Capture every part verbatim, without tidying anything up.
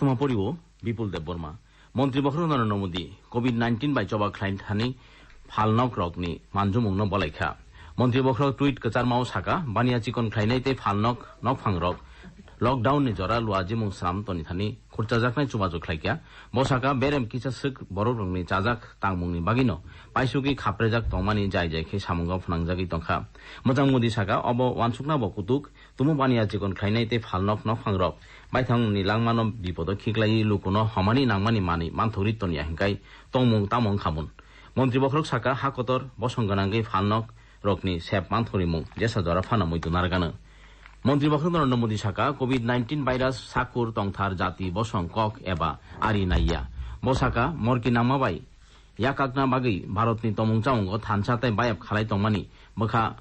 Tuma poriwo Bipul Debbarma. Montri Bokhorok Narendra Modi covid nineteen bai choba khlaini thani phalnokrokni manjumungno bolaikha. Montri Bokhorok tweet kwcharmao saka, baniya chikon khlainai tei phalnok nokphangrok lockdown ni jora luajimung sram toni thani khurchajaknai chubachu khlaikha. Bo saka, berem kisa swk borokrokni chajak tangmungni bagwino paisugwi khaprejak tongmani jai jai khe samungo phnangjagwi tongkha. Mwchang Modi saka, obo uansuknabo kutuk, tumo baniya chikon khlainai tei phalnok nokphangrok baithangni langmano bipodo khiklaiwi lukuno homani nangmani manwi manthogwi toniya hinkai tongmung tamo wngkhamun. Montri Bokhorok saka, ha kotor bosong gwnangwi phalnok rokni sep manthogrimung jesa jora phano muitu narwkano. Montri Bokhorok Narendra Modi saka, covid nineteen virus sakur tongthar jati bosong kok eba ari naiya. Bo saka, morki nangma bai yakakna bagwi Bharatni tomung chamungo thansa tei bayap khalai tongmani bwkha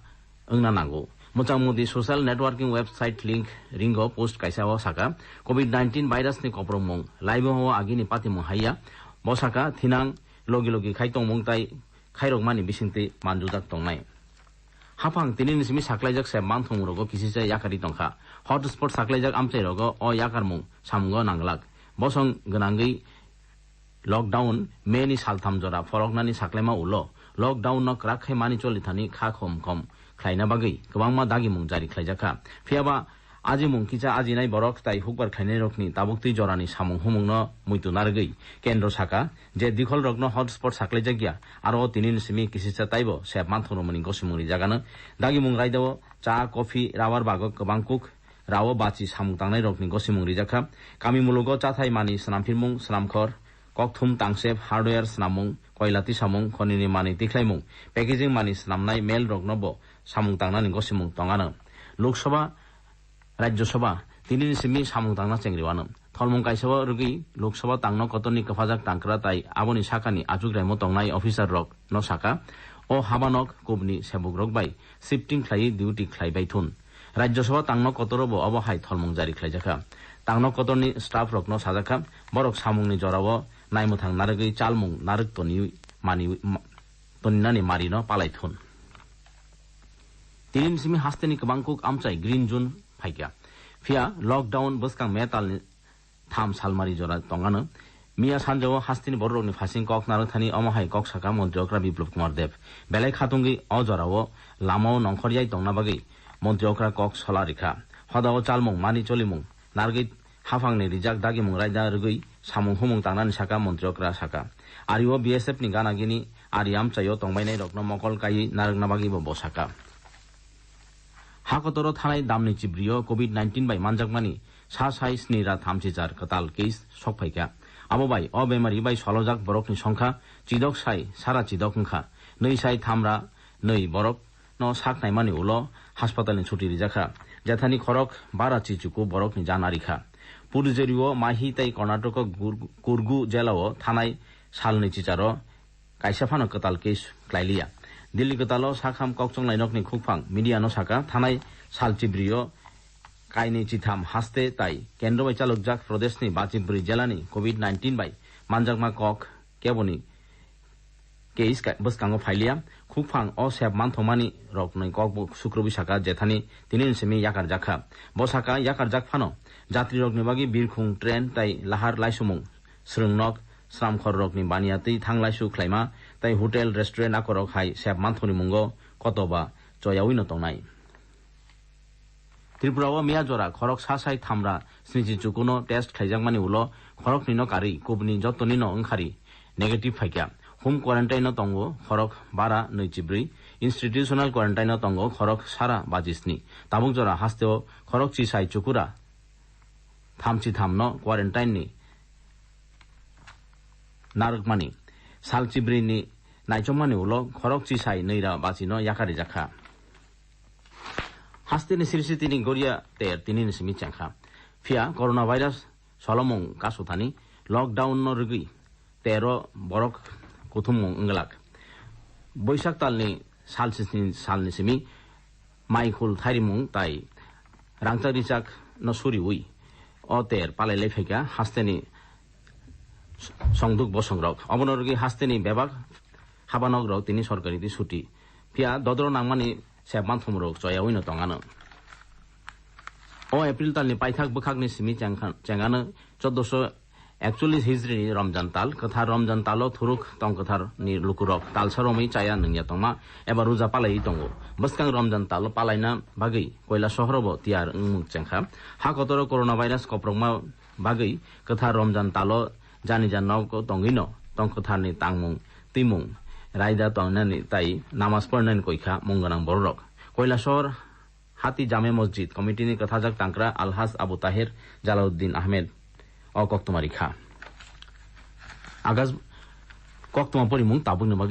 wngna nango. Mwchang Modi social networking website link ringo post kaisa o saka, covid nineteen virus ni koprokmung laibuma o agini patimung haiya. Bo saka, thinang logi logi khai tongmung tai khairokmani bisingtwi manjujak tongnai. Haphang tinini simi saklaijak se manthongmung rogo kisisa yakari tongkha. Hotspot saklaijak amchai rogo o yakarmung samungo nanglak. Bosong gwnangwi lockdown May ni saltham jora phoroknani saklaima ulo lockdown no kwrak khai mani cholithani kha khom khom khlaina bagwi kwbangma dagimung jari khlaijakha. Phiyaba ajimung kisa ajinai borok tai hukbar khlainairokni tabuktwi jorani samung humungno muitu narwgwi kendro saka je dikholrokno hotspot saklaijakya, aro o tinini simi kisisa taibo sep manthormani gosimung rijagano. Dagimung raidao cha, coffee, rubber bago kwbang kuk rao bachi samung tangnairokni gosimung rijakha. Kami mulugo chathai mani snamphirmung, snamkhor, kokthum tangsep, hardware snammung, koila tisamung, khonini mani tikhlaimung, packaging mani snamnai mail rokno bo samung tangnani gosimung tongano. Lok Sabha, Rajya Sabha, tinini simi samung tangna chengriwano. Tholmung kaisao rwgwi Lok Sabha tangno kotorni kwphajak tangkra tai aboni sakani achuk raimo tongnai officer rok no saka, o habanok kubni sebukrok bai shifting khlaiwi duty khlaibai thun. Rajya Sabha tangno kotoro bo obo hai tholmung jari khlaijakha. Tangno kotorni staff rokno sajakha, borok samungni jorao naimwthang narwgwi chalmung narwk toniwi maniwi, ma-, toninani marino palai thun. Tinini simi hasteni kwbang kuk amchai green zone phaikha. Phiya lockdown bwskang May talni tham salmari jora tongano. Miya sanjao hasteni bororokni phasing kok narwkthani omo hai kok saka Montri Okra Biplop Kumar Deb. Belai khatungwi o jorao lamao nongkhor yai tongna bagwi Montri Okra kok sola rikha. Hodao chalmung, mani cholimung narwgwi haphangni rijak dagimung raida rwgwi samung humung tangnani saka Montri Okra saka. Ario B S F ni gana gini ari amchaio tongbainairokno mokol kaiwi narwkna bagwibo bo saka. Hakotoro thanai damni chibrio covid nineteen bai manjakmani sa sai sni ra thamchi jar kwtal case sokphaikha. Abo bai o bemari bai solojak borokni songkha chidok sai sara chidok wngkha. Nwi sai tham ra nwi borok no sak naimani ulo haspatalni chuti rijakha. Jethani khorok bara chichuku borokni jana rikha. Puducherry-o Mahi tei Karnataka Gur-, Kurgu jela-o thanai salni chicharo kaisa phano kwtal case klailiya. Delhi kwtalo sakham kokchongnai nokni khukphang media no saka thanai sal chibrio kainwi chitham haste tai kendro bai chalokjak prodeshni bachi bwrwi jelani covid nineteen bai manjakma kok keboni case ka-, bwskango phailiya. Khukphang o sep manthokmani rokni kokbo sukrubwi saka jethani tinini simi yakarjakha. Bo saka yakarjak phano jatrirokni bagwi birkhung, train tai lahar laisumung, swrwngnok, sramkhorrokni baniya twi thanglaisu khlaima tai hotel, restaurant akorok hai sep manthokni mungo kotoba choyawi no tongnai. Tripura o miya jora khorok sa sai thamra snichi chukuno test khaijakmani ulo khoroknwi no karwi kubuni jotoni no wngkhari negative phaikha. Home quarantine no tongo khorok bara nwi chibrwi, institutional quarantine no tongo khorok sara baji sni. Tabuk jora hasteo khorok chi sai chukura thamchi thamno quarantine ni narwkmani sal chibrini naichomani ulo khorok chi sai nwi ra bachino yakarijakha. Hasteni sirsi tini goria ter tinini simi chengkha. Phiya coronavirus solomung kasuthani lockdown no rwgwi tero borok kuthumung wngwlak. Boisak talni sal sisni salni simi maikhul thairimung tai rangchak richak no suriwi o ter palai lai phaikha hasteni songduk bosongrok. Obono rwgwi hasteni bebak habanok rok tini sorkari twi suti. Phiya dodro nangmani sep manthomrok choyawi no tongano. O April talni paithak bwkhakni simi chengkha-, chengano chordoso ekcholish hijri ni Ramjan tal, kwthar Ramjan talo thuruk tong kwthar ni lukurok talsa romwi chaya nungya tongma eba ruja palaiwi tongo. Bwskang Ramjan talo palaina bagwi Koila sohorobo tiyar wngmung chengkha. Ha kotoro coronavirus koprokma bagwi kwthar Ramjan talo jani jan nogo tongwino tong kwtharni tangmung twimung raida tongnani tai namas pornani koikha mung gwnang bororok. Koila sohor Hati Jame Masjid Committee ni kwthajak tangkra Alhaj Abu Tahir Jalauddin Ahmed o koktwma rikha. Agas koktwma porimung tabukni bagwi